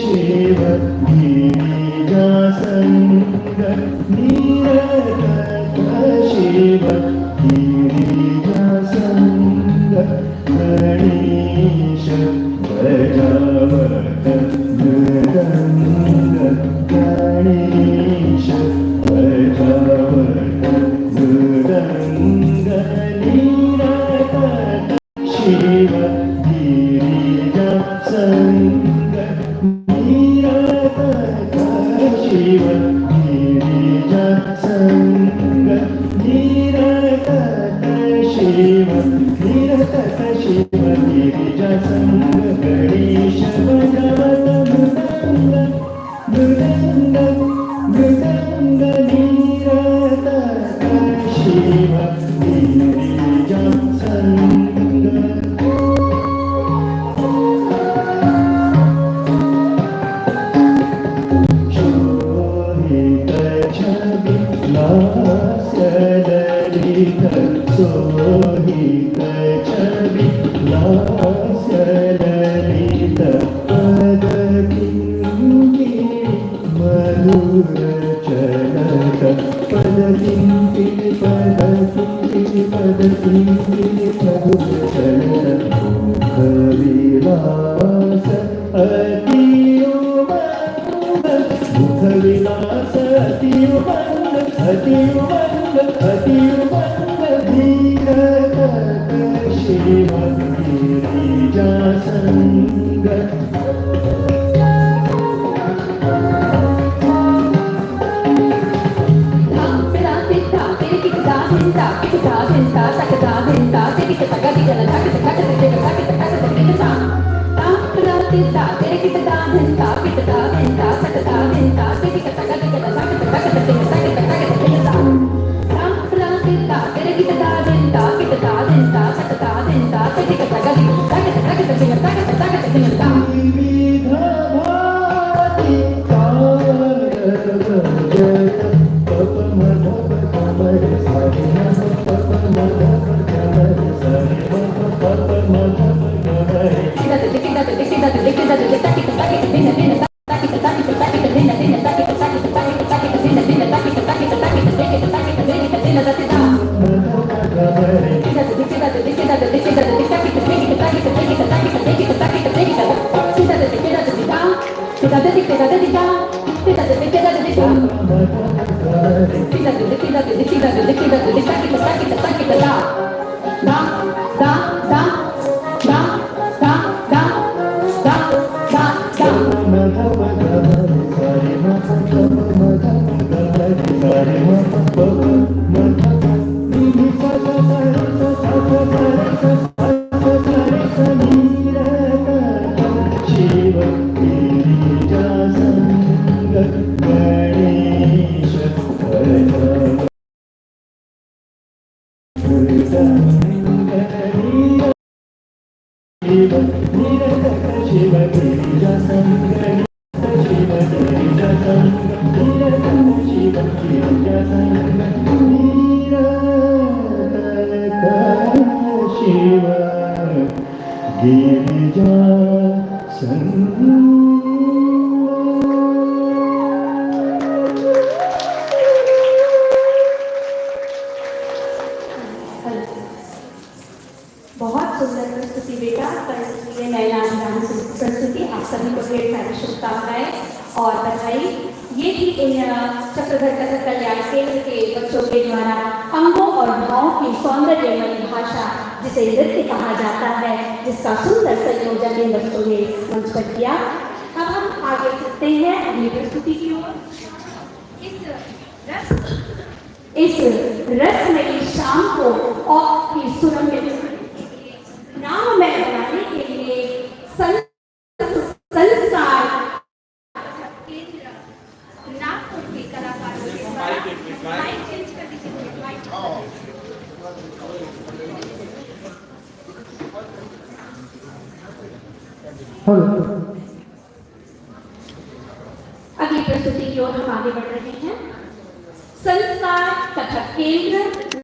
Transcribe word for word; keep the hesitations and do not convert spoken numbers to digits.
शिव गिरिजा संग, निरतत शिव गिरिजा संग, गणेश बजावत मृदंग, गणेश बजावत मृदंग, निरतत शिव गिरिजा संग, निरतत शिव गिरिजा संग, निरतत शिव, निरतत शिव गिरिजा संग, गणेश बजावत मृदंग, मृदंग, मृदंग, निरतत शिव गिरिजा संग। शोभित छवि लास्य ललित, शोभित छवि लास्य ललित, पद किंकिणी मधुर चलत, पद किंकिणी, पद किंकिणी, पद किंकिणी मधुर चलत, मुख विलास अति उमंग, मुख विलास अति उमंग, अति उमंग, अति उमंग, धीरत शिव गिरिजा संग। बहुत सुंदर प्रस्तुति बेटा, पर इसके लिए नैना अभिराम से प्रस्तुति। आप सभी को ढेर सारी शुभकामनाएं और बधाई। ये थी इन, अ, चक्रधर कथक कल्याण केंद्र के बच्चों के द्वारा अंगों और भावों की सौंदर्यमयी भाषा, जिसे नृत्य कहा जाता है, जिसका सुंदर संयोजन इन बच्चों ने इस मंच पर किया। अब हम आगे चलते हैं अगली प्रस्तुति की ओर। इस रस, इस रसमयी शाम को और भी सुरम्य राममय बनाने के लिए सं-, संस्कार केंद्र नागपुर के कलाकारों के द्वारा माइक चेंज कर दीजिए, माइक। हेलो। प्रस्तुति की ओर हम आगे बढ़ रहे हैं। संस्कार कथक केंद्र